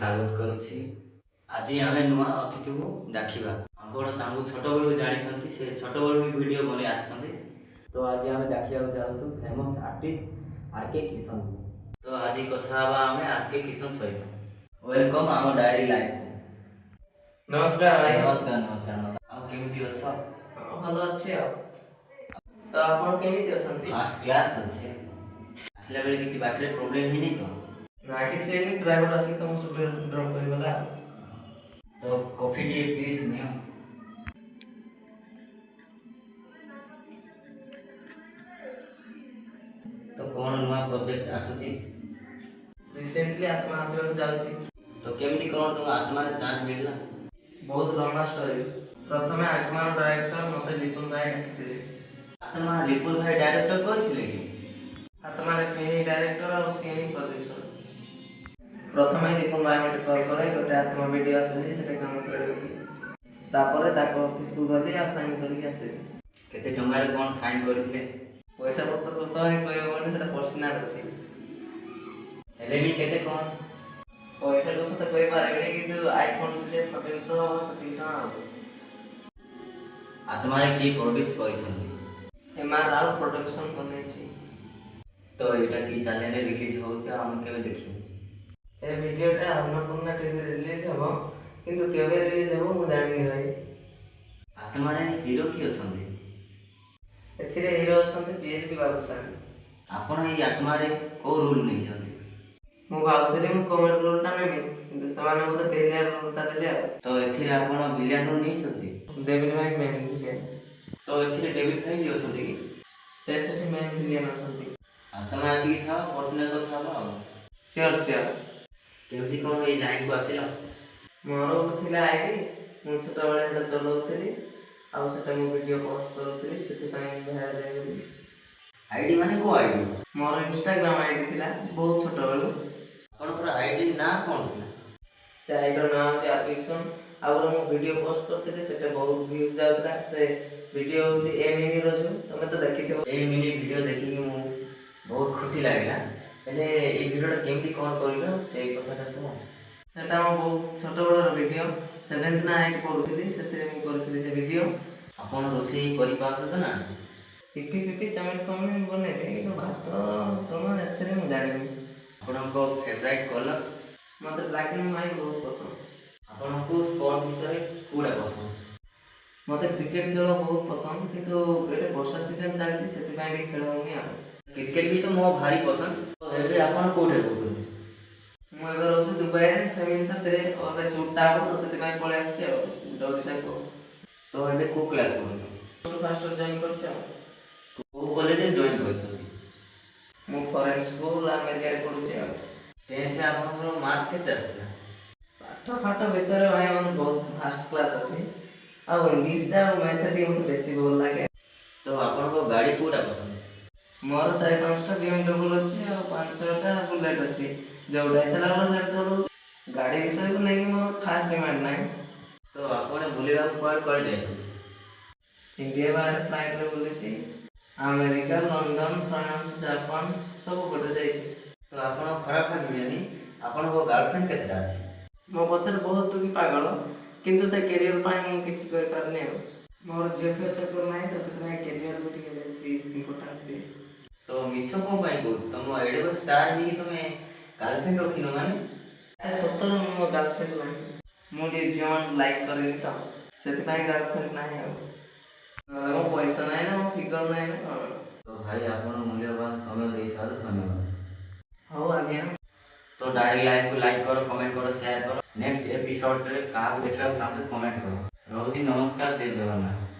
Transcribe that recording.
ସ୍ୱାଗତ କରୁଛି। ଆଜି ଆମେ ନୂଆ ଅତିଥିକୁ ଡାକିବା। ଆପଣ ତାଙ୍କୁ ଛୋଟବେଳୁ ଜାଣିଛନ୍ତି, ସେ ଛୋଟବେଳୁ ବି ଭିଡ଼ିଓ ବନେଇ ଆସିଛନ୍ତି। ତ ଆଜି ଆମେ ଡାକିବାକୁ ଯାଉଛୁ ଫେମସ୍ ଆର୍ଟିଷ୍ଟ ଆର୍ କେ କିଶନ। ତ ଆଜି କଥା ହେବା ଆମେ ଆର୍ କେ କିଶନ ସହିତ। Welcome ଆମ ଡାଏରୀ ଲାଇଭକୁ। ନମସ୍କାର ଭାଇ। ନମସ୍କାର, ନମସ୍କାର, ନମସ୍କାର। ଆଉ କେମିତି ଅଛ? ହଁ, ଭଲ ଅଛି। ଆଉ ତ ଆପଣ କେମିତି ଅଛନ୍ତି? ଫାର୍ଷ୍ଟ କ୍ଲାସ୍ ଅଛି। ଆସିଲା ବେଳେ କିଛି ବାଟରେ ପ୍ରୋବ୍ଲେମ୍ ହେଇନି ତ? ନା, କିଛି ହେଇନି। ଡ୍ରାଇଭର ଆସିକି ତମ ଷ୍ଟୁଡିଓ ଡ୍ରପ୍ କରିଗଲା ଆଉ। ତ କଫି ଟିକେ ପ୍ଲିଜ୍ ନିଅ। ତ କ'ଣ ନୂଆ ପ୍ରୋଜେକ୍ଟ ଆସୁଛି? ରିସେଣ୍ଟଲି ଆତ୍ମା ଆସିବାକୁ ଯାଉଛି। ତ କେମିତି କ'ଣ ତମ ଆତ୍ମାରେ ଚାନ୍ସ ମିଳିଲା? ବହୁତ ଲମ୍ବା ଷ୍ଟୋରି। ପ୍ରଥମେ ଆତ୍ମାର ଡାଇରେକ୍ଟର ମତେ ଲିପୁନ ଭାଇ ଡାକିଥିଲେ। ଆତ୍ମା ଲିପୁନ ଭାଇ ଡାଇରେକ୍ଟର କରିଥିଲେ କି? ଆତ୍ମାରେ ସିଏ ହିଁ ଡାଇରେକ୍ଟର ଆଉ ସିଏ ହିଁ ପ୍ରଡ୍ୟୁସର। ପ୍ରଥମେ ଲିପୁନ ଭାଇ ମୋତେ କଲ୍ କଲେ, ଗୋଟେ ଆତ୍ମା ଭିଡ଼ିଓ ଆସୁଛି, ସେଟା କାମ କରିବ କି? ତାପରେ ତାଙ୍କ ଅଫିସକୁ ଗଲି ଆଉ ସାଇନ୍ କରିକି ଆସିଲି। କେତେ ଟଙ୍କାରେ କ'ଣ ସାଇନ୍ କରିଥିଲେ? ପଇସା ପତ୍ର କଥା ଭାଇ କହିହେବନି, ସେଟା ପର୍ସନାଲ ଅଛି। ହେଲେ ବି କେତେ କ'ଣ? ପଇସା କଥା ତ କହିପାରିବିନି, କିନ୍ତୁ ଆଇଫୋନ୍ 14 ପ୍ରୋ ହବ, ସେତିକି ଟଙ୍କା ଆଉ। ଆତ୍ମାରେ କିଏ ପ୍ରଡ୍ୟୁସ୍ କରିଛନ୍ତି? ଏମ୍ ଆର୍ ରାଉତ ପ୍ରଡକ୍ସନ୍ ବନେଇଛି। ତ ଏଇଟା କି ଚ୍ୟାନେଲରେ ରିଲିଜ୍ ହେଉଛି ଆଉ ଆମେ କେବେ ଦେଖିବୁ? ଏ ଭିଡ଼ିଓଟା ଅନ୍ନପୂର୍ଣ୍ଣା ଟିଭିରେ ରିଲିଜ୍ ହବ, କିନ୍ତୁ କେବେ ରିଲିଜ୍ ହବ ମୁଁ ଜାଣିନି ଭାଇ। ଆତ୍ମାରେ ହିରୋ କିଏ ଅଛନ୍ତି? ଏଥିରେ ହିରୋ ଅଛନ୍ତି ପି ଏଲ୍ ବି ବାବୁସାନ। ଆପଣ ଏଇ ଆତ୍ମାରେ କୋଉ ରୋଲ୍ ନେଇଛନ୍ତି? ମୁଁ ଭାବୁଥିଲି ମୁଁ କମେଡି ରୋଲଟା ନେବି, କିନ୍ତୁ ସେମାନେ ମୋତେ ଭିଲିଆନ ରୋଲଟା ଦେଲେ ଆଉ। ତ ଏଥିରେ ଆପଣ ଭିଲିଆନ ରୋଲ୍ ନେଇଛନ୍ତି? ଡେଭିଲ ଭାଇ ମେନ୍ ଭିଲିଆନ। ତ ଏଥିରେ ଡେଭିଲ ଭାଇ ବି ଅଛନ୍ତି କି? ସେ ସେଠି ମେନ୍ ଭିଲିଆନ ଅଛନ୍ତି। ଆଉ ତମେ ଏତିକି ଥାଅ, ପର୍ସନାଲ କଥା ହବା ଆଉ। Sure sure. କେମିତି କ'ଣ ଏଇ ଲାଇନକୁ ଆସିଲ? ମୋର ଗୋଟେ ଥିଲା ଆଇଡି, ମୁଁ ଛୋଟବେଳେ ସେଟା ଚଲାଉଥିଲି ଆଉ ସେଟା ମୁଁ ଭିଡ଼ିଓ ପୋଷ୍ଟ କରୁଥିଲି, ସେଥିପାଇଁ ମୁଁ ଭାଇରାଲ ହେଇଗଲି। ଆଇଡି ମାନେ କୋଉ ଆଇଡି? ମୋର ଇନଷ୍ଟାଗ୍ରାମ ଆଇଡି ଥିଲା ବହୁତ ଛୋଟବେଳୁ। ଆପଣଙ୍କର ଆଇଡି ନାଁ କ'ଣ ଥିଲା? ସେ ଆଇଡିର ନାଁ ହେଉଛି ଆପ୍ଲିକେସନ୍। ଆଉ ଗୋଟେ ମୁଁ ଭିଡ଼ିଓ ପୋଷ୍ଟ କରିଥିଲି, ସେଟା ବହୁତ ଭ୍ୟୁଜ୍ ଯାଉଥିଲା। ସେ ଭିଡ଼ିଓ ହେଉଛି ଏ ମିନିର, ଯୋଉ ତମେ ତ ଦେଖିଥିବ। ଏଇ ମିନି ଭିଡ଼ିଓ ଦେଖିକି ମୁଁ ବହୁତ ଖୁସି ଲାଗିଲା। ହେଲେ ଏଇ ଭିଡ଼ିଓଟା କେମିତି କ'ଣ କରିଲ, ସେଇ କଥାଟା କୁହ। ସେଟା ମୋ ବହୁତ ଛୋଟବେଳର ଭିଡ଼ିଓ। ସେଭେନ୍ଥ ନା ଏଇଟ୍ ପଢ଼ୁଥିଲି, ସେଥିରେ ମୁଁ କରିଥିଲି ସେ ଭିଡ଼ିଓ। ଆପଣ ରୋଷେଇ କରିପାରୁଛନ୍ତି ନା? ଇପି ଫିପି, ଚାଉମିନ ଫାଉମିନ ମୁଁ ବନେଇଦିଏ, କିନ୍ତୁ ଭାତ ତୁମ ଏଥିରେ ମୁଁ ଜାଣିନି। ଆପଣଙ୍କ ଫେଭରାଇଟ୍ କଲର୍? ମୋତେ ବ୍ଲାକ୍ ଆଣ୍ଡ ହ୍ୱାଇଟ୍ ବହୁତ ପସନ୍ଦ। ଆପଣଙ୍କୁ ସ୍ପୋର୍ଟ ଭିତରେ କୋଉଟା ପସନ୍ଦ? ମୋତେ କ୍ରିକେଟ ଖେଳ ବହୁତ ପସନ୍ଦ, କିନ୍ତୁ ଏବେ ବର୍ଷା ସିଜନ୍ ଚାଲିଛି, ସେଥିପାଇଁ ଟିକେ ଖେଳ ହେଉନି ଆଉ। କ୍ରିକେଟ ବି ତ ମୋ ଭାରି ପସନ୍ଦ। ତ ଏବେ ଆପଣ କୋଉଠି ରହୁଛନ୍ତି? ମୁଁ ଏବେ ରହୁଛି ଦୁବାଇରେ ଫ୍ୟାମିଲି ସାଥିରେ। ଆଉ ଏବେ ସୁଟ୍ଟା ହବ ତ, ସେଥିପାଇଁ ପଳେଇ ଆସିଛି ଆଉ ଓଡ଼ିଶାକୁ। ତ ଏବେ କୋଉ କ୍ଲାସ୍ ପଢୁଛ? ଫାଷ୍ଟ ଜଏନ୍ କରିଛି ଆଉ। କୋଉ କଲେଜରେ ଜଏନ୍ କରିଛନ୍ତି? ମୁଁ ଫରେନ୍ ସ୍କୁଲ ଆମେରିକାରେ ପଢ଼ୁଛି ଆଉ। ଟେନ୍ଥରେ ଆପଣଙ୍କର ମାର୍କ କେତେ ଆସିଥିଲା? ପାଠ ଫାଠ ବିଷୟରେ ଭାଇ ମୋର ବହୁତ ଫାଷ୍ଟ କ୍ଲାସ୍ ଅଛି। ଆଉ ଇଂଲିଶଟା ଆଉ ମ୍ୟାଥ୍ ଟିକେ ମୋତେ ବେଶୀ ଭଲ ଲାଗେ। ତ ଆପଣଙ୍କ ଗାଡ଼ି କୋଉଟା ପସନ୍ଦ? ମୋର ଚାରି ପାଞ୍ଚଟା ବିଏମଡବ୍ଲ୍ୟୁ ଅଛି ଆଉ ପାଞ୍ଚ ଛଅଟା ବୁଲେଟ୍ ଅଛି। ଯୋଉଟା ଇଚ୍ଛା ଲାଗିଲା ସେଇଟା ଚଲାଉଛି। ଗାଡ଼ି ବିଷୟକୁ ନେଇକି ମୋର ଖାସ୍ ଡିମାଣ୍ଡ ନାହିଁ। ତ ଆପଣ ବୁଲିବାକୁ କୁଆଡ଼େ କୁଆଡ଼େ ଯାଇଛନ୍ତି? ଇଣ୍ଡିଆ ବାହାରେ ଫ୍ଲାଇଟ୍ରେ ବୁଲିଛି। ଆମେରିକା, ଲଣ୍ଡନ, ଫ୍ରାନ୍ସ, ଜାପାନ ସବୁ ପଟେ ଯାଇଛି। ତ ଆପଣ ଖରାପ ଭାବିବେନି, ଆପଣଙ୍କ ଗାର୍ଲଫ୍ରେଣ୍ଡ କେତେଟା ଅଛି? ମୋ ପଛରେ ବହୁତ କି ପାଗଳ, କିନ୍ତୁ ସେ କ୍ୟାରିୟର ପାଇଁ ମୁଁ କିଛି କରିପାରୁନି। ଆଉ ମୋର ଝିଅ ଫିଅ ଚକ୍କର ନାହିଁ ତ, ସେଥିପାଇଁ କ୍ୟାରିୟରକୁ ଟିକେ ବେଶୀ ଇମ୍ପୋର୍ଟାଣ୍ଟ ଦିଏ। ତ ମିଛ କ'ଣ ପାଇଁ କହୁଛ? ତମ ଏଡ଼େ ବଡ଼ ଷ୍ଟାର ହେଇକି ତମେ ଗାର୍ଲଫ୍ରେଣ୍ଡ ରଖିନ ମାନେ? ଆରେ, ସତରେ ମୋ ଗାର୍ଲଫ୍ରେଣ୍ଡ ନାହିଁ। ମୁଁ ଟିକେ ଝିଅମାନଙ୍କୁ ଲାଇକ୍ କରେନି ତ, ସେଥିପାଇଁ ଗାର୍ଲଫ୍ରେଣ୍ଡ ନାହିଁ। ଆଉ ନହେଲେ ମୋ ପଇସା ନାହିଁ ନା ମୋ ଫିଗର ନାହିଁ ନା କ'ଣ। ତ ଭାଇ, ଆପଣ ମୂଲ୍ୟବାନ ସମୟ ଦେଇଥିବାରୁ ଧନ୍ୟବାଦ। ହଉ ଆଜ୍ଞା। ତ ଡାଏରୀ ଲାଇଭକୁ ଲାଇକ୍ କର, କମେଣ୍ଟ କର, ସେୟାର କର। ନେକ୍ସଟ ଏପିସୋଡରେ କାହାକୁ ଦେଖିବାକୁ ଚାହୁଁଛ, କମେଣ୍ଟ କର। ରହୁଛି, ନମସ୍କାର, ଜୟ ଜଗନ୍ନାଥ।